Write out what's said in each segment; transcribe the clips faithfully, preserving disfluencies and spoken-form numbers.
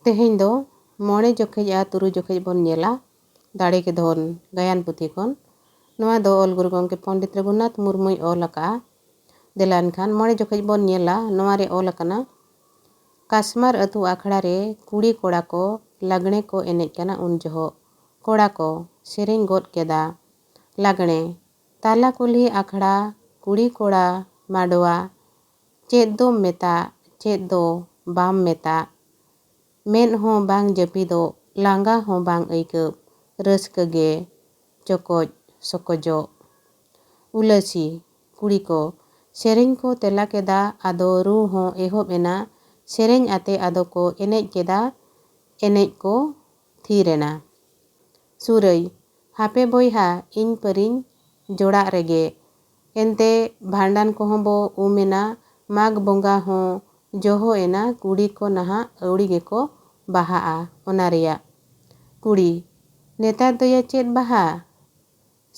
ᱛᱮᱦᱮᱧ ᱫᱚ ᱢᱚᱬᱮ ᱡᱚᱠᱷᱮᱡ ᱟᱨ ᱛᱩᱨᱩᱭ ᱡᱚᱠᱷᱮᱡ ᱵᱚᱱ ᱧᱮᱞᱟ ᱫᱟᱲᱮ ᱜᱮ ᱫᱷᱚᱱ ᱜᱟᱭᱟᱱ ᱯᱩᱛᱷᱤ ᱠᱷᱚᱱ᱾ ᱱᱚᱣᱟ ᱫᱚ ᱚᱞ ᱜᱩᱨᱩ ᱜᱚᱢᱠᱮ ᱯᱚᱱᱰᱤᱛ ᱨᱚᱜᱷᱩᱱᱟᱛᱷ ᱢᱩᱨᱢᱩᱭ ᱚᱞ ᱟᱠᱟᱫᱼᱟ᱾ ᱫᱮᱞᱟ ᱮᱱᱠᱷᱟᱱ ᱢᱚᱬᱮ ᱡᱚᱠᱷᱮᱡ ᱵᱚᱱ ᱧᱮᱞᱟ᱾ ᱱᱚᱣᱟ ᱨᱮ ᱚᱞ ᱟᱠᱟᱱᱟ, ᱠᱟᱥᱢᱟᱨ ᱟᱹᱛᱩ ᱟᱠᱷᱲᱟ ᱨᱮ ᱠᱩᱲᱤ ᱠᱚᱲᱟ ᱠᱚ ᱞᱟᱜᱽᱬᱮ ᱠᱚ ᱮᱱᱮᱡ ᱠᱟᱱᱟ ᱩᱱ ᱡᱚᱦᱚᱜ᱾ ᱠᱚᱲᱟ ᱠᱚ ᱥᱮᱨᱮᱧ ᱜᱚᱫ ᱠᱮᱫᱟ ᱞᱟᱜᱽᱬᱮ᱾ ᱛᱟᱞᱟ ᱠᱩᱞᱦᱤ ᱟᱠᱷᱲᱟ, ᱠᱩᱲᱤ ᱠᱚᱲᱟ ᱢᱟᱰᱣᱟ, ᱪᱮᱫ ᱫᱚᱢ ᱢᱮᱛᱟᱜ, ᱪᱮᱫ ᱫᱚ ᱵᱟᱢ ᱢᱮᱛᱟᱜ, ᱢᱮᱫ ᱦᱚᱸ ᱵᱟᱝ ᱡᱟᱹᱯᱤᱫᱚᱜ, ᱞᱟᱸᱜᱟ ᱦᱚᱸ ᱵᱟᱝ ᱟᱹᱭᱠᱟᱹᱜ, ᱨᱟᱹᱥᱠᱟᱹ ᱜᱮ ᱪᱚᱠᱚᱡ ᱥᱚᱠᱚᱡᱚᱜ᱾ ᱩᱞᱟᱹᱥᱤ ᱠᱩᱲᱤ ᱠᱚ ᱥᱮᱨᱮᱧ ᱠᱚ ᱛᱮᱞᱟ ᱠᱮᱫᱟ, ᱟᱫᱚ ᱨᱩ ᱦᱚᱸ ᱮᱦᱚᱵ ᱮᱱᱟ᱾ ᱥᱮᱨᱮᱧ ᱟᱛᱮ ᱟᱫᱚ ᱠᱚ ᱮᱱᱮᱡ ᱠᱮᱫᱟ, ᱮᱱᱮᱡ ᱠᱚ ᱛᱷᱤᱨ ᱮᱱᱟ᱾ ᱥᱩᱨᱟᱹᱭ, ᱦᱟᱯᱮ ᱵᱚᱭᱦᱟ, ᱤᱧ ᱯᱟᱹᱨᱤᱧ ᱡᱚᱲᱟᱜ ᱨᱮᱜᱮ᱾ ᱮᱱᱛᱮ ᱵᱷᱟᱸᱰᱟᱱ ᱠᱚᱦᱚᱸ ᱵᱚ ᱩᱢ ᱮᱱᱟ, ᱢᱟᱜᱽ ᱵᱚᱸᱜᱟ ᱦᱚᱸ ᱡᱚᱦᱚ ᱮᱱᱟ, ᱠᱩᱲᱤ ᱠᱚ ᱱᱟᱦᱟᱜ ᱟᱹᱣᱲᱤ ᱜᱮᱠᱚ ᱵᱟᱦᱟᱜᱼᱟ᱾ ᱚᱱᱟ ᱨᱮᱭᱟᱜ ᱠᱩᱲᱤ, ᱱᱮᱛᱟᱨ ᱫᱚᱭᱟ ᱪᱮᱫ ᱵᱟᱦᱟ?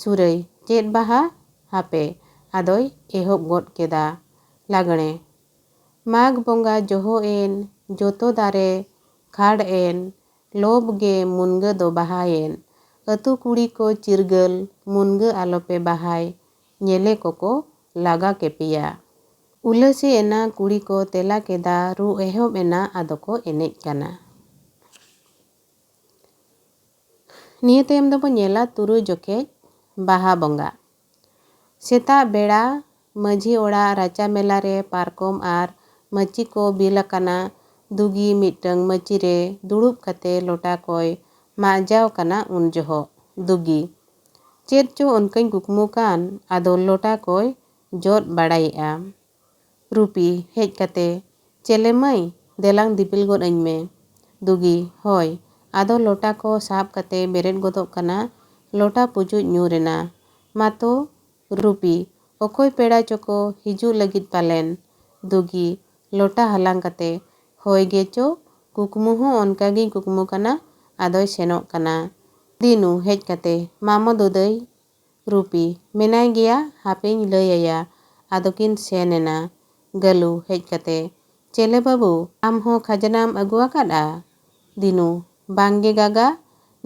ᱥᱩᱨᱟᱹᱭ, ᱪᱮᱫ ᱵᱟᱦᱟ? ᱦᱟᱯᱮ, ᱟᱫᱚᱭ ᱮᱦᱚᱵ ᱜᱚᱫ ᱠᱮᱫᱟ ᱞᱟᱜᱽᱬᱮ᱾ ᱢᱟᱜᱽ ᱵᱚᱸᱜᱟ ᱡᱚᱦᱚ ᱮᱱ, ᱡᱚᱛᱚ ᱫᱟᱨᱮ ᱠᱷᱟᱲ ᱮᱱ, ᱞᱚᱵᱽ ᱜᱮ ᱢᱩᱱᱜᱟᱹ ᱫᱚ ᱵᱟᱦᱟᱭᱮᱱ᱾ ᱟᱹᱛᱩ ᱠᱩᱲᱤ ᱠᱚ ᱪᱤᱨᱜᱟᱹᱞ, ᱢᱩᱱᱜᱟᱹ ᱟᱞᱚᱯᱮ ᱵᱟᱦᱟᱭ, ᱧᱮᱞᱮ ᱠᱚᱠᱚ ᱞᱟᱜᱟ ᱠᱮᱯᱮᱭᱟ᱾ ᱩᱞᱟᱹᱥᱮ ᱮᱱᱟ ᱠᱩᱲᱤ ᱠᱚ ᱛᱮᱞᱟ ᱠᱮᱫᱟ, ᱨᱩ ᱮᱦᱚᱵ ᱮᱱᱟ, ᱟᱫᱚ ᱠᱚ ᱮᱱᱮᱡ ᱠᱟᱱᱟ᱾ ᱱᱤᱭᱟᱹ ᱛᱟᱭᱚᱢ ᱫᱚᱵᱚ ᱧᱮᱞᱟ ᱛᱩᱨᱩᱭ ᱡᱚᱠᱷᱮᱡ ᱵᱟᱦᱟ ᱵᱚᱸᱜᱟ᱾ ᱥᱮᱛᱟᱜ ᱵᱮᱲᱟ ᱢᱟᱹᱡᱷᱤ ᱚᱲᱟᱜ ᱨᱟᱪᱟ ᱢᱮᱞᱟ ᱨᱮ ᱯᱟᱨᱠᱚᱢ ᱟᱨ ᱢᱟᱹᱪᱤ ᱠᱚ ᱵᱤᱞ ᱟᱠᱟᱱᱟ᱾ ᱫᱩᱜᱤ ᱢᱤᱫᱴᱟᱹᱝ ᱢᱟᱹᱪᱤ ᱨᱮ ᱫᱩᱲᱩᱵ ᱠᱟᱛᱮ ᱞᱚᱴᱟ ᱠᱚᱭ ᱢᱟᱜᱡᱟᱣ ᱠᱟᱱᱟ ᱩᱱ ᱡᱚᱦᱚᱜ᱾ ᱫᱩᱜᱤ, ᱪᱮᱫ ᱪᱚ ᱚᱱᱠᱟᱧ ᱠᱩᱠᱢᱩ ᱠᱟᱱ, ᱟᱫᱚ ᱞᱚᱴᱟ ᱠᱚᱭ ᱡᱚᱫ ᱵᱟᱲᱟᱭᱮᱜᱼᱟ᱾ ᱨᱩᱯᱤ, ᱦᱮᱡ ᱠᱟᱛᱮ, ᱪᱮᱞᱮ ᱢᱟᱹᱭ, ᱫᱮᱞᱟᱝ ᱫᱤᱯᱤᱞ ᱜᱚᱫ ᱟᱹᱧ ᱢᱮ᱾ ᱫᱩᱜᱤ, ᱦᱳᱭ᱾ ᱟᱫᱚ ᱞᱚᱴᱟ ᱠᱚ ᱥᱟᱵ ᱠᱟᱛᱮ ᱵᱮᱨᱮᱫ ᱜᱚᱫᱚᱜ ᱠᱟᱱᱟ᱾ ᱞᱚᱴᱟ ᱯᱩᱪᱩᱡ ᱧᱩᱨ ᱮᱱᱟ᱾ ᱢᱟᱛᱚ, ᱨᱩᱯᱤ, ᱚᱠᱚᱭ ᱯᱮᱲᱟ ᱪᱚᱠᱚ ᱦᱤᱡᱩᱜ ᱞᱟᱹᱜᱤᱫ ᱯᱟᱞᱮᱱ᱾ ᱫᱩᱜᱤ, ᱞᱚᱴᱟ ᱦᱟᱞᱟᱝ ᱠᱟᱛᱮ, ᱦᱳᱭ ᱜᱮ ᱪᱚ, ᱠᱩᱠᱢᱩ ᱦᱚᱸ ᱚᱱᱠᱟ ᱜᱤᱧ ᱠᱩᱠᱢᱩ ᱠᱟᱱᱟ, ᱟᱫᱚᱭ ᱥᱮᱱᱚᱜ ᱠᱟᱱᱟ᱾ ᱫᱤᱱᱩ, ᱦᱮᱡ ᱠᱟᱛᱮ, ᱢᱟᱢᱚ ᱫᱟᱹᱫᱟᱹᱭ, ᱨᱩᱯᱤ, ᱢᱮᱱᱟᱭ ᱜᱮᱭᱟ, ᱦᱟᱯᱮᱧ ᱞᱟᱹᱭ ᱟᱭᱟ᱾ ᱟᱫᱚ ᱠᱤᱱ ᱥᱮᱱ ᱮᱱᱟ᱾ ᱜᱟᱹᱞᱩ, ᱦᱮᱡ ᱠᱟᱛᱮ, ᱪᱮᱞᱮ ᱵᱟᱹᱵᱩ, ᱟᱢ ᱦᱚᱸ ᱠᱷᱟᱡᱽᱱᱟᱢ ᱟᱹᱜᱩ ᱟᱠᱟᱫᱼᱟ? ᱫᱤᱱᱩ, ᱵᱟᱝᱜᱮ ᱜᱟᱜᱟ,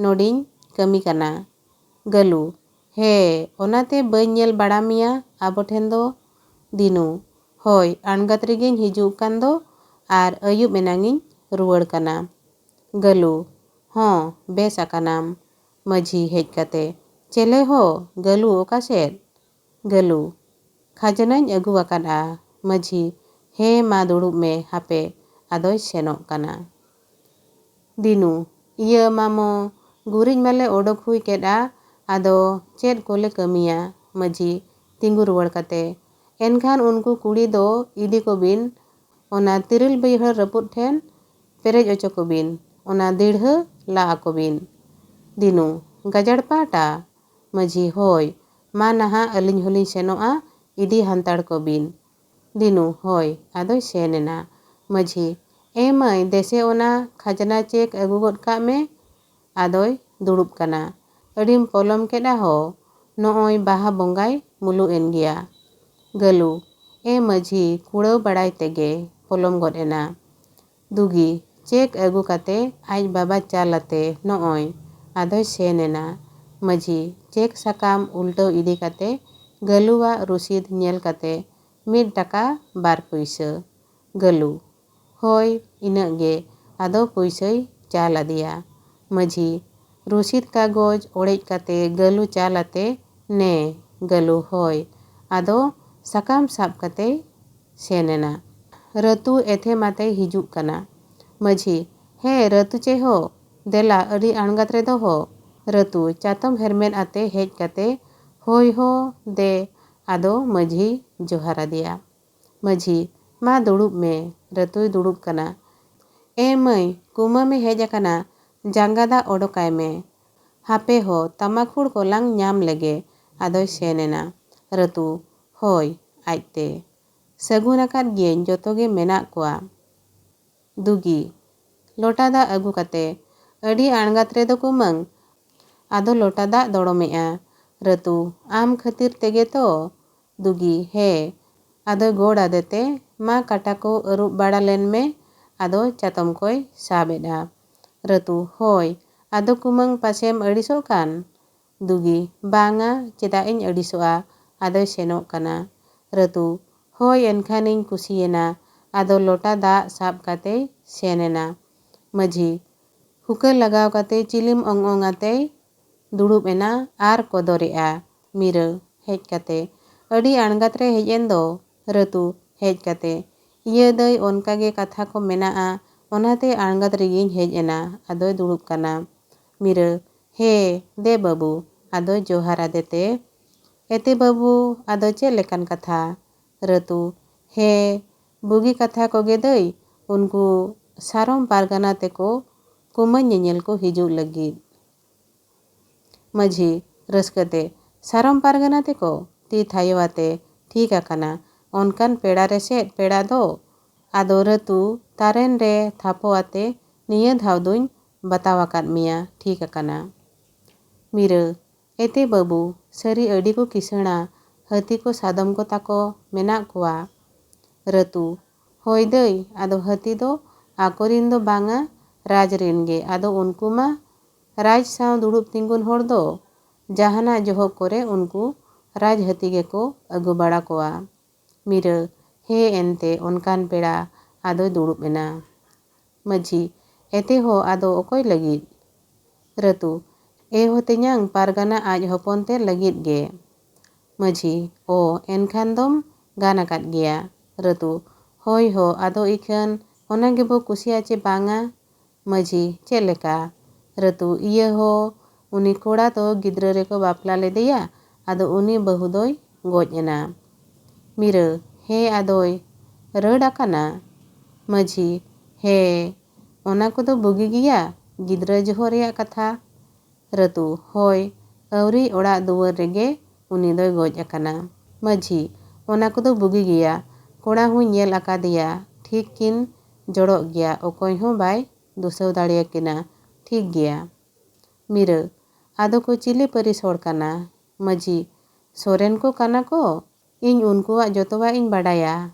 ᱱᱚᱰᱮᱧ ᱠᱟᱹᱢᱤ ᱠᱟᱱᱟ᱾ ᱜᱟᱹᱞᱩ, ᱦᱮ, ᱚᱱᱟᱛᱮ ᱵᱟᱹᱧ ᱧᱮᱞ ᱵᱟᱲᱟ ᱢᱮᱭᱟ ᱟᱵᱚ ᱴᱷᱮᱱ ᱫᱚ᱾ ᱫᱤᱱᱩ, ᱦᱳᱭ, ᱟᱬᱜᱟᱛ ᱨᱮᱜᱮᱧ ᱦᱤᱡᱩᱜ ᱠᱟᱱ ᱫᱚ, ᱟᱨ ᱟᱹᱭᱩᱵ ᱮᱱᱟᱝ ᱤᱧ ᱨᱩᱣᱟᱹᱲ ᱠᱟᱱᱟ᱾ ᱜᱟᱹᱞᱩ, ᱦᱚᱸ, ᱵᱮᱥ ᱟᱠᱟᱱᱟᱢ᱾ ᱢᱟᱹᱡᱷᱤ ᱦᱮᱡ ᱠᱟᱛᱮ, ᱪᱮᱞᱮ ᱦᱳ, ᱜᱟᱹᱞᱩ ᱚᱠᱟ ᱥᱮᱫ? ᱜᱟᱹᱞᱩ, ᱠᱷᱟᱡᱽᱱᱟᱧ ᱟᱹᱜᱩ ᱟᱠᱟᱫᱼᱟ᱾ ᱢᱟᱹᱡᱷᱤ, ᱦᱮᱸ, ᱢᱟ ᱫᱩᱲᱩᱵ ᱢᱮ, ᱦᱟᱯᱮ, ᱟᱫᱚᱭ ᱥᱮᱱᱚᱜ ᱠᱟᱱᱟ᱾ ᱫᱤᱱᱩ, ᱤᱭᱟᱹ ᱢᱟᱢᱚ, ᱜᱩᱨᱤᱡ ᱢᱟᱞᱮ ᱚᱰᱚᱠ ᱦᱩᱭ ᱠᱮᱫᱼᱟ, ᱟᱫᱚ ᱪᱮᱫ ᱠᱚᱞᱮ ᱠᱟᱹᱢᱤᱭᱟ? ᱢᱟᱹᱡᱷᱤ, ᱛᱤᱸᱜᱩ ᱨᱩᱣᱟᱹᱲ ᱠᱟᱛᱮ, ᱮᱱᱠᱷᱟᱱ ᱩᱱᱠᱩ ᱠᱩᱲᱤ ᱫᱚ ᱤᱫᱤ ᱠᱚᱵᱤᱱ, ᱚᱱᱟ ᱛᱤᱨᱤᱞ ᱵᱟᱹᱭᱦᱟᱹᱲ ᱨᱟᱹᱯᱩᱫ ᱴᱷᱮᱱ ᱯᱮᱨᱮᱡ ᱚᱪᱚ ᱠᱚᱵᱤᱱ, ᱚᱱᱟ ᱫᱤᱲᱦᱟᱹ ᱞᱟ ᱟᱠᱚ ᱵᱤᱱ᱾ ᱫᱤᱱᱩ, ᱜᱟᱡᱟᱲ ᱯᱟᱦᱴᱟ? ᱢᱟᱹᱡᱷᱤ, ᱦᱳᱭ, ᱢᱟ ᱱᱟᱦᱟᱜ ᱟᱹᱞᱤᱧ ᱦᱚᱸᱞᱤᱧ ᱥᱮᱱᱚᱜᱼᱟ, ᱤᱫᱤ ᱦᱟᱱᱛᱟᱲ ᱠᱚᱵᱤᱱ᱾ ᱫᱤᱱᱩ, ᱦᱳᱭ, ᱟᱫᱚᱭ ᱥᱮᱱ ᱮᱱᱟ᱾ ᱢᱟᱹᱡᱷᱤ, ᱮ ᱢᱟᱹᱭ, ᱫᱮᱥᱮ ᱚᱱᱟ ᱠᱷᱟᱡᱽᱱᱟ ᱪᱮᱠ ᱟᱹᱜᱩ ᱜᱚᱫ ᱠᱟᱜ ᱢᱮ᱾ ᱟᱫᱚᱭ ᱫᱩᱲᱩᱵ ᱠᱟᱱᱟ᱾ ᱟᱹᱰᱤᱢ ᱯᱚᱞᱚᱢ ᱠᱮᱫᱼᱟ ᱦᱳ, ᱱᱚᱜᱼᱚᱭ ᱵᱟᱦᱟ ᱵᱚᱸᱜᱟᱭ ᱢᱩᱞᱩᱜ ᱮᱱ ᱜᱮᱭᱟ᱾ ᱜᱟᱹᱞᱩ, ᱮ ᱢᱟᱹᱡᱷᱤ, ᱠᱩᱲᱟᱹᱣ ᱵᱟᱲᱟᱭ ᱛᱮᱜᱮ ᱯᱚᱞᱚᱢ ᱜᱚᱫ ᱮᱱᱟ᱾ ᱫᱩᱜᱤ, ᱪᱮᱠ ᱟᱹᱜᱩ ᱠᱟᱛᱮ ᱟᱡ ᱵᱟᱵᱟ ᱪᱟᱞ ᱟᱛᱮ ᱱᱚᱜᱼᱚᱭ ᱟᱫᱚᱭ ᱥᱮᱱ ᱮᱱᱟ᱾ ᱢᱟᱹᱡᱷᱤ, ᱪᱮᱠ ᱥᱟᱠᱟᱢ ᱩᱞᱴᱟᱹᱣ ᱤᱫᱤ ᱠᱟᱛᱮ ᱜᱟᱹᱞᱩᱣᱟᱜ ᱨᱩᱥᱤᱫ ᱧᱮᱞ ᱠᱟᱛᱮ, ᱢᱤᱫ ᱴᱟᱠᱟ ᱵᱟᱨ ᱯᱩᱭᱥᱟᱹ᱾ ᱜᱟᱹᱞᱩ, ᱦᱳᱭ, ᱤᱱᱟᱹᱜ ᱜᱮ, ᱟᱫᱚ ᱯᱩᱭᱥᱟᱹᱭ ᱪᱟᱞ ᱟᱫᱮᱭᱟ᱾ ᱢᱟᱹᱡᱷᱤ, ᱨᱩᱥᱤᱫ ᱠᱟᱜᱚᱡᱽ ᱚᱲᱮᱡ ᱠᱟᱛᱮ ᱜᱟᱹᱞᱩ ᱪᱟᱞ ᱟᱛᱮ, ᱱᱮ, ᱜᱟᱹᱞᱩ, ᱦᱳᱭ, ᱟᱫᱚ ᱥᱟᱠᱟᱢ ᱥᱟᱵ ᱠᱟᱛᱮᱭ ᱥᱮᱱ ᱮᱱᱟ᱾ ᱨᱟᱹᱛᱩ ᱮᱛᱷᱮᱢ ᱟᱛᱮᱭ ᱦᱤᱡᱩᱜ ᱠᱟᱱᱟ᱾ ᱢᱟᱹᱡᱷᱤ, ᱦᱮ, ᱨᱟᱹᱛᱩ ᱪᱮ ᱦᱳ, ᱫᱮᱞᱟ, ᱟᱹᱰᱤ ᱟᱬᱜᱟᱛ ᱨᱮᱫᱚ ᱦᱳ᱾ ᱨᱟᱹᱛᱩ ᱪᱟᱛᱚᱢ ᱦᱮᱨᱢᱮᱫ ᱟᱛᱮ ᱦᱮᱡ ᱠᱟᱛᱮ, ᱦᱳᱭ ᱦᱳ, ᱫᱮ, ᱟᱫᱚ ᱢᱟᱹᱡᱷᱤ ᱡᱚᱦᱟᱨ ᱟᱫᱮᱭᱟ᱾ ᱢᱟᱹᱡᱷᱤ, ᱢᱟ ᱫᱩᱲᱩᱵ ᱢᱮ᱾ ᱨᱟᱹᱛᱩᱭ ᱫᱩᱲᱩᱵ ᱠᱟᱱᱟ᱾ ᱮ ᱢᱟᱹᱭ, ᱠᱩᱢᱟᱹᱢᱮ ᱦᱮᱡ ᱟᱠᱟᱱᱟ, ᱡᱟᱸᱜᱟ ᱫᱟᱜ ᱚᱰᱚᱠᱟᱭ ᱢᱮ᱾ ᱦᱟᱯᱮ ᱦᱳ, ᱛᱟᱢᱟᱠᱷᱩᱲ ᱠᱚᱞᱟᱝ ᱧᱟᱢ ᱞᱮᱜᱮ᱾ ᱟᱫᱚᱭ ᱥᱮᱱ ᱮᱱᱟ᱾ ᱨᱟᱹᱛᱩ, ᱦᱳᱭ, ᱟᱡᱛᱮ᱾ ᱥᱟᱹᱜᱩᱱ ᱟᱠᱟᱫ ᱜᱤᱭᱟᱹᱧ, ᱡᱚᱛᱚ ᱜᱮ ᱢᱮᱱᱟᱜ ᱠᱚᱣᱟ᱾ ᱫᱩᱜᱤ, ᱞᱚᱴᱟ ᱫᱟᱜ ᱟᱹᱜᱩ ᱠᱟᱛᱮ, ᱟᱹᱰᱤ ᱟᱬᱜᱟᱛ ᱨᱮᱫᱚ ᱠᱩᱢᱟᱹᱝ, ᱟᱫᱚ ᱞᱚᱴᱟ ᱫᱟᱜ ᱫᱚᱲᱚᱢᱮᱜᱼᱟ᱾ ᱨᱟᱹᱛᱩ, ᱟᱢ ᱠᱷᱟᱹᱛᱤᱨ ᱛᱮᱜᱮ ᱛᱚ᱾ ᱫᱩᱜᱤ, ᱦᱮᱸ᱾ ᱟᱫᱚᱭ ᱜᱚᱲ ᱟᱫᱮ ᱛᱮ, ᱢᱟ ᱠᱟᱴᱟ ᱠᱚ ᱟᱹᱨᱩᱵ ᱵᱟᱲᱟ ᱞᱮᱱ ᱢᱮ᱾ ᱟᱫᱚ ᱪᱟᱛᱚᱢ ᱠᱚᱭ ᱥᱟᱵ ᱮᱫᱼᱟ᱾ ᱨᱟᱹᱛᱩ, ᱦᱳᱭ, ᱟᱫᱚ ᱠᱩᱢᱟᱹᱝ ᱯᱟᱥᱮᱢ ᱟᱹᱲᱤᱥᱚᱜ ᱠᱟᱱ? ᱫᱩᱜᱤ, ᱵᱟᱝᱟ, ᱪᱮᱫᱟᱜ ᱤᱧ ᱟᱹᱲᱤᱥᱚᱜᱼᱟ? ᱟᱫᱚᱭ ᱥᱮᱱᱚᱜ ᱠᱟᱱᱟ᱾ ᱨᱟᱹᱛᱩ, ᱦᱳᱭ, ᱮᱱᱠᱷᱟᱱᱤᱧ ᱠᱩᱥᱤᱭᱮᱱᱟ᱾ ᱟᱫᱚ ᱞᱚᱴᱟ ᱫᱟᱜ ᱥᱟᱵ ᱠᱟᱛᱮᱭ ᱥᱮᱱ ᱮᱱᱟ᱾ ᱢᱟᱹᱡᱷᱤ, ᱦᱩᱠᱟᱹ ᱞᱟᱜᱟᱣ ᱠᱟᱛᱮ ᱪᱤᱞᱤᱢ ᱚᱝ ᱚᱝ ᱟᱛᱮᱭ ᱫᱩᱲᱩᱵ ᱮᱱᱟ ᱟᱨ ᱠᱚᱫᱚᱨᱮᱜᱼᱟ᱾ ᱢᱤᱨᱟᱹ, ᱦᱮᱡ ᱠᱟᱛᱮ, ᱟᱹᱰᱤ ᱟᱬᱜᱟᱛ ᱨᱮ ᱦᱮᱡ ᱮᱱ ᱫᱚ᱾ ᱨᱟᱹᱛᱩ, ᱦᱮᱡ ᱠᱟᱛᱮ, ᱤᱭᱟᱹ ᱫᱟᱹᱭ, ᱚᱱᱠᱟ ᱜᱮ ᱠᱟᱛᱷᱟ ᱠᱚ ᱢᱮᱱᱟᱜᱼᱟ, ᱚᱱᱟᱛᱮ ᱟᱬᱜᱟᱛ ᱨᱮᱜᱮᱧ ᱦᱮᱡ ᱮᱱᱟ᱾ ᱟᱫᱚᱭ ᱫᱩᱲᱩᱵ ᱠᱟᱱᱟ᱾ ᱢᱤᱨᱟᱹ, ᱦᱮ, ᱫᱮ ᱵᱟᱹᱵᱩ᱾ ᱟᱫᱚᱭ ᱡᱚᱦᱟᱨ ᱟᱫᱮ ᱛᱮ, ᱮᱛᱮ ᱵᱟᱹᱵᱩ, ᱟᱫᱚ ᱪᱮᱫ ᱞᱮᱠᱟᱱ ᱠᱟᱛᱷᱟ? ᱨᱟᱹᱛᱩ, ᱦᱮ, ᱵᱩᱜᱤ ᱠᱟᱛᱷᱟ ᱠᱚᱜᱮ ᱫᱟᱹᱭ, ᱩᱱᱠᱩ ᱥᱟᱨᱚᱢ ᱯᱟᱨᱜᱟᱱᱟ ᱛᱮᱠᱚ ᱠᱩᱢᱟᱹᱧ ᱧᱮᱧᱮᱞ ᱠᱚ ᱦᱤᱡᱩᱜ ᱞᱟᱹᱜᱤᱫ᱾ ᱢᱟᱹᱡᱷᱤ, ᱨᱟᱹᱥᱠᱟᱹᱛᱮ, ᱥᱟᱨᱚᱢ ᱯᱟᱨᱜᱟᱱᱟ ᱛᱮᱠᱚ ᱛᱤ ᱛᱷᱟᱭᱚ ᱟᱛᱮ, ᱴᱷᱤᱠ ᱟᱠᱟᱱᱟ, ᱚᱱᱠᱟᱱ ᱯᱮᱲᱟ ᱨᱮᱥᱮᱫ ᱯᱮᱲᱟ ᱫᱚ᱾ ᱟᱫᱚ ᱨᱟᱹᱛᱩ ᱛᱟᱨᱮᱱ ᱨᱮ ᱛᱷᱟᱯᱚ ᱟᱛᱮ, ᱱᱤᱭᱟᱹ ᱫᱷᱟᱣ ᱫᱩᱧ ᱵᱟᱛᱟᱣ ᱟᱠᱟᱫ ᱢᱮᱭᱟ, ᱴᱷᱤᱠ ᱟᱠᱟᱱᱟ᱾ ᱢᱤᱨᱟᱹ, ᱮᱛᱮ ᱵᱟᱹᱵᱩ, ᱥᱟᱹᱨᱤ ᱟᱹᱰᱤ ᱠᱚ ᱠᱤᱥᱟᱹᱬᱟ, ᱦᱟᱹᱛᱤ ᱠᱚ ᱥᱟᱫᱚᱢ ᱠᱚ ᱛᱟᱠᱚ ᱢᱮᱱᱟᱜ ᱠᱚᱣᱟ᱾ ᱨᱟᱹᱛᱩ, ᱦᱳᱭ ᱫᱟᱹᱭ, ᱟᱫᱚ ᱦᱟᱹᱛᱤ ᱫᱚ ᱟᱠᱚᱨᱤᱱ ᱫᱚ ᱵᱟᱝᱟ, ᱨᱟᱡᱽ ᱨᱤᱱ ᱜᱮ᱾ ᱟᱫᱚ ᱩᱱᱠᱩ ᱢᱟ ᱨᱟᱡᱽ ᱥᱟᱶ ᱫᱩᱲᱩᱵ ᱛᱤᱸᱜᱩᱱ ᱦᱚᱲ ᱫᱚ, ᱡᱟᱦᱟᱱᱟᱜ ᱡᱚᱦᱚᱜ ᱠᱚᱨᱮ ᱩᱱᱠᱩ ᱨᱟᱡᱽ ᱦᱟᱹᱛᱤ ᱜᱮᱠᱚ ᱟᱹᱜᱩ ᱵᱟᱲᱟ ᱠᱚᱣᱟ᱾ ᱢᱤᱨᱟᱹ, ᱦᱮ ᱮᱱᱛᱮ ᱚᱱᱠᱟᱱ ᱯᱮᱲᱟ᱾ ᱟᱫᱚᱭ ᱫᱩᱲᱩᱵ ᱮᱱᱟ᱾ ᱢᱟᱹᱡᱷᱤ, ᱮᱛᱮ ᱦᱚ ᱟᱫᱚ ᱚᱠᱚᱭ ᱞᱟᱹᱜᱤᱫ? ᱨᱟᱹᱛᱩ, ᱮ ᱦᱚ ᱛᱮᱧᱟᱝ ᱯᱟᱨᱜᱟᱱᱟ ᱟᱡ ᱦᱚᱯᱚᱱ ᱛᱮ ᱞᱟᱹᱜᱤᱫ ᱜᱮ᱾ ᱢᱟᱹᱡᱷᱤ, ᱚ, ᱮᱱᱠᱷᱟᱱ ᱫᱚᱢ ᱜᱟᱱ ᱟᱠᱟᱫ ᱜᱮᱭᱟ᱾ ᱨᱟᱹᱛᱩ, ᱦᱳᱭ ᱦᱚ, ᱟᱫᱚ ᱤᱠᱷᱟᱹᱱ ᱚᱱᱟ ᱜᱮᱵᱚ ᱠᱩᱥᱤᱭᱟᱜ ᱪᱮ ᱵᱟᱝᱟ? ᱢᱟᱹᱡᱷᱤ, ᱪᱮᱫ ᱞᱮᱠᱟ? ᱨᱟᱹᱛᱩ, ᱤᱭᱟᱹ ᱦᱚ, ᱩᱱᱤ ᱠᱚᱲᱟ ᱫᱚ ᱜᱤᱫᱽᱨᱟᱹ ᱨᱮᱠᱚ ᱵᱟᱯᱞᱟ ᱞᱮᱫᱮᱭᱟ, ᱟᱫᱚ ᱩᱱᱤ ᱵᱟᱹᱦᱩ ᱫᱚᱭ ᱜᱚᱡ ᱮᱱᱟ᱾ ᱢᱤᱨᱟᱹ, ᱦᱮ, ᱟᱫᱚᱭ ᱨᱟᱹᱲ ᱟᱠᱟᱱᱟ? ᱢᱟᱹᱡᱷᱤ, ᱦᱮ, ᱚᱱᱟ ᱠᱚᱫᱚ ᱵᱩᱜᱤ ᱜᱮᱭᱟ, ᱜᱤᱫᱽᱨᱟᱹ ᱡᱚᱦᱚᱜ ᱨᱮᱭᱟᱜ ᱠᱟᱛᱷᱟ᱾ ᱨᱟᱹᱛᱩ, ᱦᱳᱭ, ᱟᱹᱣᱨᱤ ᱚᱲᱟᱜ ᱫᱩᱣᱟᱹᱨ ᱨᱮᱜᱮ ᱩᱱᱤ ᱫᱚᱭ ᱜᱚᱡ ᱟᱠᱟᱱᱟ᱾ ᱢᱟᱹᱡᱷᱤ, ᱚᱱᱟ ᱠᱚᱫᱚ ᱵᱩᱜᱤ ᱜᱮᱭᱟ, ᱠᱚᱲᱟ ᱦᱚᱸᱧ ᱧᱮᱞ ᱟᱠᱟᱫᱮᱭᱟ, ᱴᱷᱤᱠ ᱠᱤᱱ ᱡᱚᱲᱚᱜ ᱜᱮᱭᱟ, ᱚᱠᱚᱭ ᱦᱚᱸ ᱵᱟᱭ ᱫᱩᱥᱟᱹᱣ ᱫᱟᱲᱮᱭᱟᱠᱤᱱᱟ, ᱴᱷᱤᱠ ᱜᱮᱭᱟ᱾ ᱢᱤᱨᱟᱹ, ᱟᱫᱚ ᱠᱚ ᱪᱤᱞᱤ ᱯᱟᱹᱨᱤᱥ ᱦᱚᱲ ᱠᱟᱱᱟ? ᱢᱟᱹᱡᱷᱤ, ᱥᱚᱨᱮᱱ ᱠᱚ ᱠᱟᱱᱟ ᱠᱚ, ᱤᱧ ᱩᱱᱠᱩᱣᱟᱜ ᱡᱚᱛᱚᱣᱟᱜ ᱤᱧ ᱵᱟᱰᱟᱭᱟ᱾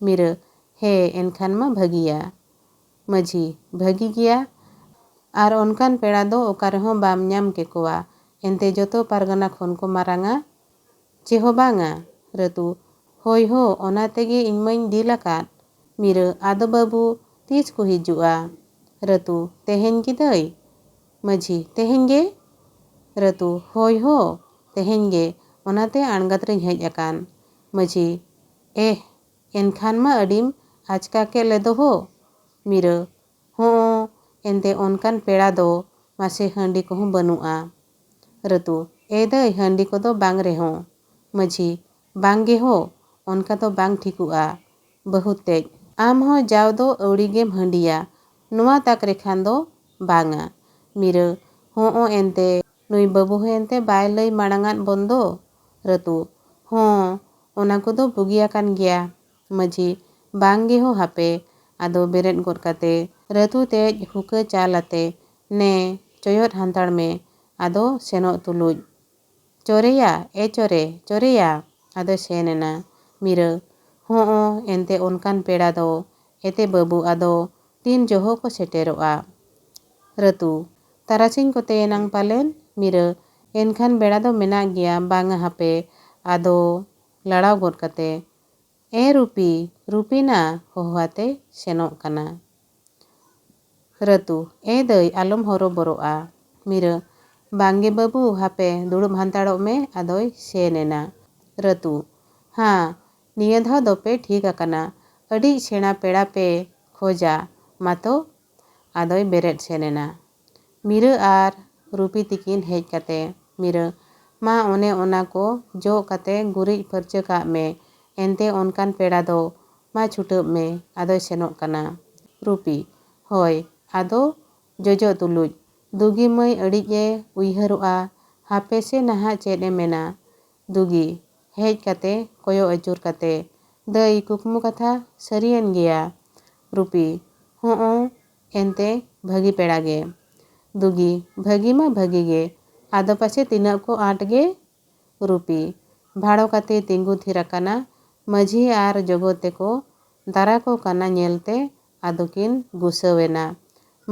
ᱢᱤᱨᱟᱹ, ᱦᱮ, ᱮᱱᱠᱷᱟᱱ ᱢᱟ ᱵᱷᱟᱹᱜᱤᱭᱟ᱾ ᱢᱟᱹᱡᱷᱤ, ᱵᱷᱟᱹᱜᱤ ᱜᱮᱭᱟ, ᱟᱨ ᱚᱱᱠᱟᱱ ᱯᱮᱲᱟ ᱫᱚ ᱚᱠᱟ ᱨᱮᱦᱚᱸ ᱵᱟᱢ ᱧᱟᱢ ᱠᱮᱠᱚᱣᱟ᱾ ᱮᱱᱛᱮ ᱡᱚᱛᱚ ᱯᱟᱨᱜᱟᱱᱟ ᱠᱷᱚᱱ ᱠᱚ ᱢᱟᱨᱟᱝᱟ᱾ ᱪᱮ ᱦᱚᱸ ᱵᱟᱝᱟ᱾ ᱨᱟᱹᱛᱩ, ᱦᱳᱭ ᱦᱳ, ᱚᱱᱟ ᱛᱮᱜᱮ ᱤᱧ ᱢᱟᱧ ᱫᱤᱞ ᱟᱠᱟᱫ᱾ ᱢᱤᱨᱟᱹ, ᱟᱫᱚ ᱵᱟᱹᱵᱩ, ᱛᱤᱥ ᱠᱚ ᱦᱤᱡᱩᱜᱼᱟ? ᱨᱟᱹᱛᱩ, ᱛᱮᱦᱮᱧ ᱜᱮ ᱫᱟᱹᱭ᱾ ᱢᱟᱹᱡᱷᱤ, ᱛᱮᱦᱮᱧ ᱜᱮ? ᱨᱟᱹᱛᱩ, ᱦᱳᱭ ᱦᱳ, ᱛᱮᱦᱮᱧ ᱜᱮ, ᱚᱱᱟᱛᱮ ᱟᱬᱜᱟᱛ ᱨᱤᱧ ᱦᱮᱡ ᱟᱠᱟᱱ᱾ ᱢᱟᱹᱡᱷᱤ, ᱮᱦ, ᱮᱱᱠᱷᱟᱱ ᱢᱟ ᱟᱹᱰᱤᱢ ᱟᱪᱠᱟ ᱠᱮᱫ ᱞᱮᱫᱚ ᱦᱳ᱾ ᱢᱤᱨᱟᱹ, ᱦᱚᱸ, ᱮᱱᱛᱮ ᱚᱱᱠᱟᱱ ᱯᱮᱲᱟ ᱫᱚ ᱢᱟᱥᱮ ᱦᱟᱺᱰᱤ ᱠᱚᱦᱚᱸ ᱵᱟᱹᱱᱩᱜᱼᱟ᱾ ᱨᱟᱹᱛᱩ, ᱮ ᱫᱟᱹᱭ, ᱦᱟᱺᱰᱤ ᱠᱚᱫᱚ ᱵᱟᱝ ᱨᱮᱦᱚᱸ᱾ ᱢᱟᱹᱡᱷᱤ, ᱵᱟᱝ ᱜᱮ ᱦᱳ, ᱚᱱᱠᱟ ᱫᱚ ᱵᱟᱝ ᱴᱷᱤᱠᱚᱜᱼᱟ᱾ ᱵᱟᱹᱦᱩ ᱛᱮᱡ, ᱟᱢ ᱦᱚᱸ ᱡᱟᱣ ᱫᱚ ᱟᱹᱣᱲᱤ ᱜᱮᱢ ᱦᱟᱺᱰᱤᱭᱟ, ᱱᱚᱣᱟ ᱛᱟᱠ ᱨᱮᱠᱷᱟᱱ ᱫᱚ ᱵᱟᱝᱟ᱾ ᱢᱤᱨᱟᱹ, ᱦᱚᱸ ᱮᱱᱛᱮ, ᱱᱩᱭ ᱵᱟᱹᱵᱩ ᱦᱚᱸ ᱮᱱᱛᱮ ᱵᱟᱭ ᱞᱟᱹᱭ ᱢᱟᱲᱟᱝᱟᱫ ᱵᱚᱱ ᱫᱚ᱾ ᱨᱟᱹᱛᱩ, ᱦᱚᱸ, ᱚᱱᱟ ᱠᱚᱫᱚ ᱵᱩᱜᱤᱭᱟᱠᱟᱱ ᱜᱮᱭᱟ᱾ ᱢᱟᱹᱡᱷᱤ, ᱵᱟᱝ ᱜᱮ ᱦᱳ ᱦᱟᱯᱮ᱾ ᱟᱫᱚ ᱵᱮᱨᱮᱫ ᱜᱚᱫ ᱠᱟᱛᱮ ᱨᱟᱹᱛᱩ ᱛᱮᱡ ᱦᱩᱠᱟᱹ ᱪᱟᱞ ᱟᱛᱮ, ᱱᱮ, ᱪᱚᱭᱚᱫ ᱦᱟᱱᱛᱟᱲ ᱢᱮ᱾ ᱟᱫᱚ ᱥᱮᱱᱚᱜ ᱛᱩᱞᱩᱡ, ᱪᱚᱨᱮᱭᱟ, ᱮ ᱪᱚᱨᱮ, ᱪᱚᱨᱮᱭᱟ᱾ ᱟᱫᱚ ᱥᱮᱱ ᱮᱱᱟ᱾ ᱢᱤᱨᱟᱹ, ᱦᱚᱸ ᱮᱱᱛᱮ ᱚᱱᱠᱟᱱ ᱯᱮᱲᱟ ᱫᱚ, ᱮᱛᱮ ᱵᱟᱹᱵᱩ ᱟᱫᱚ ᱛᱤᱱ ᱡᱚᱦᱚᱜ ᱠᱚ ᱥᱮᱴᱮᱨᱚᱜᱼᱟ? ᱨᱟᱹᱛᱩ, ᱛᱟᱨᱟᱥᱤᱧ ᱠᱚᱛᱮ ᱮᱱᱟᱝ ᱯᱟᱞᱮᱱ᱾ ᱢᱤᱨᱟᱹ, ᱮᱱᱠᱷᱟᱱ ᱵᱮᱲᱟ ᱫᱚ ᱢᱮᱱᱟᱜ ᱜᱮᱭᱟ, ᱵᱟᱝᱟ ᱦᱟᱯᱮ᱾ ᱟᱫᱚ ᱞᱟᱲᱟᱣ ᱜᱚᱫ ᱠᱟᱛᱮ, ᱮ ᱨᱩᱯᱤ, ᱨᱩᱯᱤᱱᱟ, ᱦᱚᱦᱚ ᱟᱛᱮ ᱥᱮᱱᱚᱜ ᱠᱟᱱᱟ᱾ ᱨᱟᱹᱛᱩ, ᱮ ᱫᱟᱹᱭ, ᱟᱞᱚᱢ ᱦᱚᱨᱚᱵᱚᱨᱚᱜᱼᱟ᱾ ᱢᱤᱨᱟᱹ, ᱵᱟᱝ ᱜᱮ ᱵᱟᱹᱵᱩ, ᱦᱟᱯᱮ ᱫᱩᱲᱩᱵ ᱦᱟᱱᱛᱟᱲᱚᱜ ᱢᱮ᱾ ᱟᱫᱚᱭ ᱥᱮᱱ ᱮᱱᱟ᱾ ᱨᱟᱹᱛᱩ, ᱦᱟᱸ, ᱱᱤᱭᱟᱹ ᱫᱷᱟᱣ ᱫᱚᱯᱮ ᱴᱷᱤᱠ ᱟᱠᱟᱱᱟ, ᱟᱹᱰᱤ ᱥᱮᱬᱟ ᱯᱮᱲᱟ ᱯᱮ ᱠᱷᱚᱡᱟ ᱢᱟᱛᱚ᱾ ᱟᱫᱚᱭ ᱵᱮᱨᱮᱫ ᱥᱮᱱ ᱮᱱᱟ᱾ ᱢᱤᱨᱟᱹ ᱟᱨ ᱨᱩᱯᱤ ᱛᱤᱠᱤᱱ ᱦᱮᱡ ᱠᱟᱛᱮ, ᱢᱤᱨᱟᱹ, ᱢᱟ ᱚᱱᱮ ᱚᱱᱟ ᱠᱚ ᱡᱚᱜ ᱠᱟᱛᱮ ᱜᱩᱨᱤᱡ ᱯᱷᱟᱹᱨᱪᱟᱹ ᱠᱟᱜ ᱢᱮ, ᱮᱱᱛᱮ ᱚᱱᱠᱟᱱ ᱯᱮᱲᱟ ᱫᱚ ᱢᱟ ᱪᱷᱩᱴᱟᱹᱜ ᱢᱮ᱾ ᱟᱫᱚᱭ ᱥᱮᱱᱚᱜ ᱠᱟᱱᱟ᱾ ᱨᱩᱯᱤ, ᱦᱳᱭ, ᱟᱫᱚ ᱡᱚᱡᱚᱜ ᱛᱩᱞᱩᱡ, ᱫᱩᱜᱤ ᱢᱟᱹᱭ ᱟᱹᱰᱤᱡ ᱮ ᱩᱭᱦᱟᱹᱨᱚᱜᱼᱟ, ᱦᱟᱯᱮ ᱥᱮ ᱱᱟᱦᱟᱜ ᱪᱮᱫ ᱮ ᱢᱮᱱᱟ᱾ ᱫᱩᱜᱤ, ᱦᱮᱡ ᱠᱟᱛᱮ ᱠᱚᱭᱚᱜ ᱟᱹᱪᱩᱨ ᱠᱟᱛᱮ, ᱫᱟᱹᱭ, ᱠᱩᱠᱢᱩ ᱠᱟᱛᱷᱟ ᱥᱟᱹᱨᱤᱭᱮᱱ ᱜᱮᱭᱟ᱾ ᱨᱩᱯᱤ, ᱦᱚᱸᱜᱼᱚ, ᱮᱱᱛᱮ ᱵᱷᱟᱹᱜᱤ ᱯᱮᱲᱟ ᱜᱮ᱾ ᱫᱩᱜᱤ, ᱵᱷᱟᱹᱜᱤ ᱢᱟ ᱵᱷᱟᱹᱜᱤ ᱜᱮ, ᱟᱫᱚ ᱯᱟᱪᱮ ᱛᱤᱱᱟᱹᱜ ᱠᱚ ᱟᱸᱴ ᱜᱮ᱾ ᱨᱩᱯᱤ, ᱵᱷᱟᱲᱚ ᱠᱟᱛᱮ ᱛᱤᱸᱜᱩ ᱛᱷᱤᱨ ᱟᱠᱟᱱᱟ᱾ ᱢᱟᱹᱡᱷᱤ ᱟᱨ ᱡᱚᱜᱚ ᱛᱮᱠᱚ ᱫᱟᱨᱟ ᱠᱚ ᱠᱟᱱᱟ ᱧᱮᱞᱛᱮ ᱟᱫᱚ ᱠᱤᱱ ᱜᱩᱥᱟᱹᱣ ᱮᱱᱟ᱾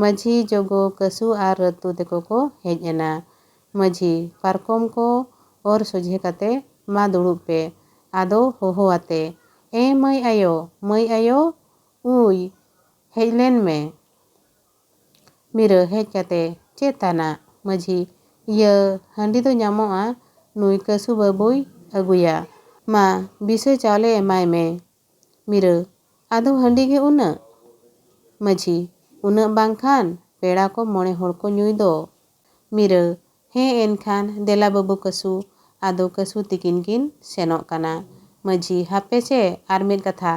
ᱢᱟᱹᱡᱷᱤ, ᱡᱚᱜᱚ, ᱠᱟᱹᱥᱩ ᱟᱨ ᱨᱟᱹᱛᱩ ᱛᱮᱠᱚ ᱠᱚ ᱦᱮᱡ ᱮᱱᱟ᱾ ᱢᱟᱹᱡᱷᱤ, ᱯᱟᱨᱠᱚᱢ ᱠᱚ ᱚᱨ ᱥᱚᱡᱷᱮ ᱠᱟᱛᱮ, ᱢᱟ ᱫᱩᱲᱩᱵ ᱯᱮ᱾ ᱟᱫᱚ ᱦᱚᱦᱚ ᱟᱛᱮ, ᱮ ᱢᱟᱹᱭ ᱟᱭᱳ, ᱢᱟᱹᱭ ᱟᱭᱳ, ᱩᱭ, ᱦᱮᱡ ᱞᱮᱱ ᱢᱮ᱾ ᱢᱤᱨᱟᱹ ᱦᱮᱡ ᱠᱟᱛᱮ, ᱪᱮᱫ ᱛᱟᱱᱟᱜ? ᱢᱟᱹᱡᱷᱤ, ᱤᱭᱟᱹ, ᱦᱟᱺᱰᱤ ᱫᱚ ᱧᱟᱢᱚᱜᱼᱟ, ᱱᱩᱭ ᱠᱟᱹᱥᱩ ᱵᱟᱹᱵᱩᱭ ᱟᱹᱜᱩᱭᱟ᱾ ᱢᱟ, ᱵᱤᱥᱟᱹ ᱪᱟᱣᱞᱮ ᱮᱢᱟᱭ ᱢᱮ᱾ ᱢᱤᱨᱟᱹ, ᱟᱫᱚ ᱦᱟᱺᱰᱤ ᱜᱮ ᱩᱱᱟᱹᱜ? ᱢᱟᱹᱡᱷᱤ, ᱩᱱᱟᱹᱜ ᱵᱟᱝᱠᱷᱟᱱ ᱯᱮᱲᱟ ᱠᱚ ᱢᱚᱬᱮ ᱦᱚᱲ ᱠᱚ ᱧᱩᱭ ᱫᱚ᱾ ᱢᱤᱨᱟᱹ, ᱦᱮᱸ ᱮᱱᱠᱷᱟᱱ ᱫᱮᱞᱟ ᱵᱟᱹᱵᱩ ᱠᱟᱹᱥᱩ, ᱟᱫᱚ ᱠᱟᱹᱥᱩ ᱛᱤᱠᱤᱱ ᱠᱤᱱ ᱥᱮᱱᱚᱜ ᱠᱟᱱᱟ᱾ ᱢᱟᱹᱡᱷᱤ, ᱦᱟᱯᱮ ᱥᱮ ᱟᱨ ᱢᱤᱫ ᱠᱟᱛᱷᱟ᱾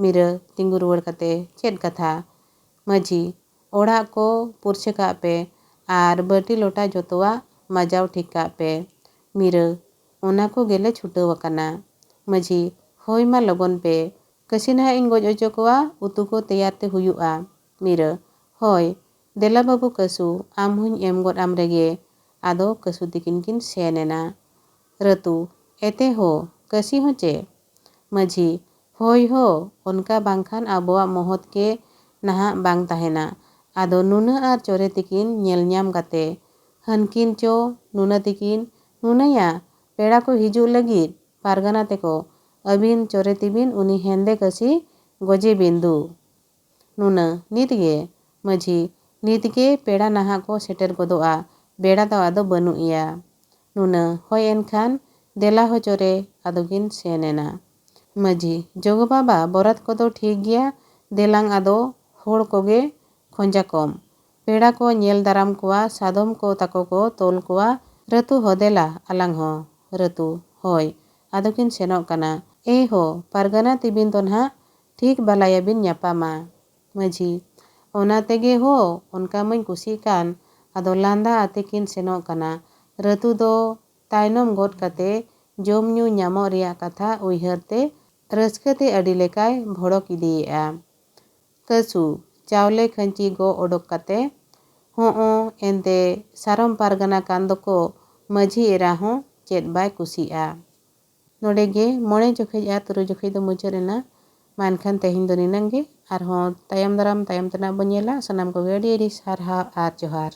ᱢᱤᱨᱟᱹ ᱛᱤᱸᱜᱩ ᱨᱩᱣᱟᱹᱲ ᱠᱟᱛᱮ, ᱪᱮᱫ ᱠᱟᱛᱷᱟ? ᱢᱟᱹᱡᱷᱤ, ᱚᱲᱟᱜ ᱠᱚ ᱯᱩᱨᱪᱷᱟᱹ ᱠᱟᱜ ᱯᱮ ᱟᱨ ᱵᱟᱹᱴᱤ ᱞᱚᱴᱟ ᱡᱚᱛᱚᱣᱟᱜ ᱢᱟᱡᱟᱣ ᱴᱷᱤᱠ ᱠᱟᱜ ᱯᱮ᱾ ᱢᱤᱨᱟᱹ, ᱚᱱᱟ ᱠᱚ ᱜᱮᱞᱮ ᱪᱷᱩᱴᱟᱹᱣ ᱟᱠᱟᱱᱟ᱾ ᱢᱟᱹᱡᱷᱤ, ᱦᱳᱭ ᱢᱟ ᱞᱚᱜᱚᱱ ᱯᱮ, ᱠᱟᱹᱥᱤ ᱱᱟᱦᱟᱜ ᱤᱧ ᱜᱚᱡ ᱚᱪᱚ ᱠᱚᱣᱟ, ᱩᱛᱩ ᱠᱚ ᱛᱮᱭᱟᱨ ᱛᱮ ᱦᱩᱭᱩᱜᱼᱟ᱾ ᱢᱤᱨᱟᱹ, ᱦᱳᱭ, ᱫᱮᱞᱟ ᱵᱟᱹᱵᱩ ᱠᱟᱹᱥᱩ, ᱟᱢ ᱦᱚᱸᱧ ᱮᱢ ᱜᱚᱫ ᱟᱢ ᱨᱮᱜᱮ᱾ ᱟᱫᱚ ᱠᱟᱹᱥᱩ ᱛᱤᱠᱤᱱ ᱠᱤᱱ ᱥᱮᱱ ᱮᱱᱟ᱾ ᱨᱟᱹᱛᱩ, ᱮᱛᱮ ᱦᱳ, ᱠᱟᱹᱥᱤ ᱦᱚᱸ ᱪᱮ? ᱢᱟᱹᱡᱷᱤ, ᱦᱳᱭ ᱦᱳ, ᱚᱱᱠᱟ ᱵᱟᱝᱠᱷᱟᱱ ᱟᱵᱚᱣᱟᱜ ᱢᱚᱦᱚᱛ ᱜᱮ ᱱᱟᱦᱟᱜ ᱵᱟᱝ ᱛᱟᱦᱮᱱᱟ᱾ ᱟᱫᱚ ᱱᱩᱱᱟᱹ ᱟᱨ ᱪᱚᱨᱮ ᱛᱤᱠᱤᱱ ᱧᱮᱞ ᱧᱟᱢ ᱠᱟᱛᱮ, ᱦᱟᱹᱱᱠᱤᱱ ᱪᱚ ᱱᱩᱱᱟᱹ ᱛᱤᱠᱤᱱ ᱱᱩᱱᱟᱹᱭᱟ, ᱯᱮᱲᱟ ᱠᱚ ᱦᱤᱡᱩᱜ ᱞᱟᱹᱜᱤᱫ, ᱯᱟᱨᱜᱟᱱᱟ ᱛᱮᱠᱚ, ᱟᱹᱵᱤᱱ ᱪᱚᱨᱮ ᱛᱤᱵᱤᱱ ᱩᱱᱤ ᱦᱮᱸᱫᱮ ᱠᱟᱹᱥᱤ ᱜᱚᱡᱮ ᱵᱤᱱ ᱫᱩ᱾ ᱱᱩᱱᱟᱹ, ᱱᱤᱛ ᱜᱮ᱾ ᱢᱟᱹᱡᱷᱤ, ᱱᱤᱛ ᱜᱮ ᱯᱮᱲᱟ ᱱᱟᱦᱟᱜ ᱠᱚ ᱥᱮᱴᱮᱨ ᱜᱚᱫᱚᱜᱼᱟ, ᱵᱮᱲᱟ ᱫᱚ ᱟᱫᱚ ᱵᱟᱹᱱᱩᱜ ᱮᱭᱟ᱾ ᱱᱩᱱᱟᱹ, ᱦᱳᱭ ᱮᱱᱠᱷᱟᱱ ᱫᱮᱞᱟ ᱦᱚᱪᱚ ᱨᱮ᱾ ᱟᱫᱚ ᱠᱤᱱ ᱥᱮᱱ ᱮᱱᱟ᱾ ᱢᱟᱹᱡᱷᱤ, ᱡᱚᱜᱚ ᱵᱟᱵᱟ, ᱵᱚᱨᱟᱛ ᱠᱚᱫᱚ ᱴᱷᱤᱠ ᱜᱮᱭᱟ, ᱫᱮᱞᱟᱝ ᱟᱫᱚ ᱦᱚᱲ ᱠᱚᱜᱮ ᱠᱷᱚᱸᱡᱟ ᱠᱚᱢ᱾ ᱯᱮᱲᱟ ᱠᱚ ᱧᱮᱞ ᱫᱟᱨᱟᱢ ᱠᱚᱣᱟ, ᱥᱟᱫᱚᱢ ᱠᱚ ᱛᱟᱠᱚ ᱠᱚ ᱛᱚᱞ ᱠᱚᱣᱟ᱾ ᱨᱟᱹᱛᱩ ᱦᱚᱸ ᱫᱮᱞᱟ, ᱟᱞᱟᱝ ᱦᱚᱸ᱾ ᱨᱟᱹᱛᱩ, ᱦᱳᱭ᱾ ᱟᱫᱚ ᱠᱤᱱ ᱥᱮᱱᱚᱜ ᱠᱟᱱᱟ᱾ ᱮ ᱦᱳ, ᱯᱟᱨᱜᱟᱱᱟ ᱛᱤᱵᱤᱱ ᱫᱚ ᱱᱟᱦᱟᱜ ᱴᱷᱤᱠ ᱵᱟᱞᱟᱭᱟ ᱵᱤᱱ ᱧᱟᱯᱟᱢᱟ᱾ ᱢᱟᱹᱡᱷᱤ, ᱚᱱᱟ ᱛᱮᱜᱮ ᱦᱳ, ᱚᱱᱠᱟ ᱢᱟᱧ ᱠᱩᱥᱤᱜ ᱠᱟᱱ᱾ ᱟᱫᱚ ᱞᱟᱸᱫᱟ ᱟᱛᱮ ᱠᱤᱱ ᱥᱮᱱᱚᱜ ᱠᱟᱱᱟ᱾ ᱨᱟᱹᱛᱩ ᱫᱚ ᱛᱟᱭᱱᱚᱢ ᱜᱚᱫ ᱠᱟᱛᱮ ᱡᱚᱢ ᱧᱩ ᱧᱟᱢᱚᱜ ᱨᱮᱭᱟᱜ ᱠᱟᱛᱷᱟ ᱩᱭᱦᱟᱹᱨ ᱛᱮ ᱨᱟᱹᱥᱠᱟᱹ ᱛᱮ ᱟᱹᱰᱤ ᱞᱮᱠᱟᱭ ᱵᱷᱚᱲᱚᱠ ᱤᱫᱤᱭᱮᱫᱼᱟ᱾ ᱠᱟᱹᱥᱩ, ᱪᱟᱣᱞᱮ ᱠᱷᱟᱹᱧᱪᱤ ᱜᱚᱜ ᱚᱰᱚᱠ ᱠᱟᱛᱮ, ᱦᱚᱸᱜᱼᱚ ᱮᱱᱛᱮ ᱥᱟᱨᱚᱢ ᱯᱟᱨᱜᱟᱱᱟ ᱠᱟᱱ ᱫᱚᱠᱚ ᱢᱟᱹᱡᱷᱤ ᱮᱨᱟ ᱦᱚᱸ ᱪᱮᱫ ᱵᱟᱭ ᱠᱩᱥᱤᱜᱼᱟ᱾ ᱱᱚᱰᱮ ᱜᱮ ᱢᱚᱬᱮ ᱡᱚᱠᱷᱮᱡ ᱟᱨ ᱛᱩᱨᱩᱭ ᱡᱚᱠᱷᱮᱡ ᱫᱚ ᱢᱩᱪᱟᱹᱫ ᱮᱱᱟ᱾ ᱢᱟ ᱮᱱᱠᱷᱟᱱ ᱛᱮᱦᱮᱧ ᱫᱚ ᱱᱤᱱᱟᱹᱝ ᱜᱮ, ᱟᱨᱦᱚᱸ ᱛᱟᱭᱚᱢ ᱫᱟᱨᱟᱢ ᱛᱟᱭᱚᱢ ᱛᱮᱱᱟᱜ ᱵᱚᱱ ᱧᱮᱞᱟ᱾ ᱥᱟᱱᱟᱢ ᱠᱚᱜᱮ ᱟᱹᱰᱤ ᱟᱹᱰᱤ ᱥᱟᱨᱦᱟᱣ ᱟᱨ ᱡᱚᱦᱟᱨ᱾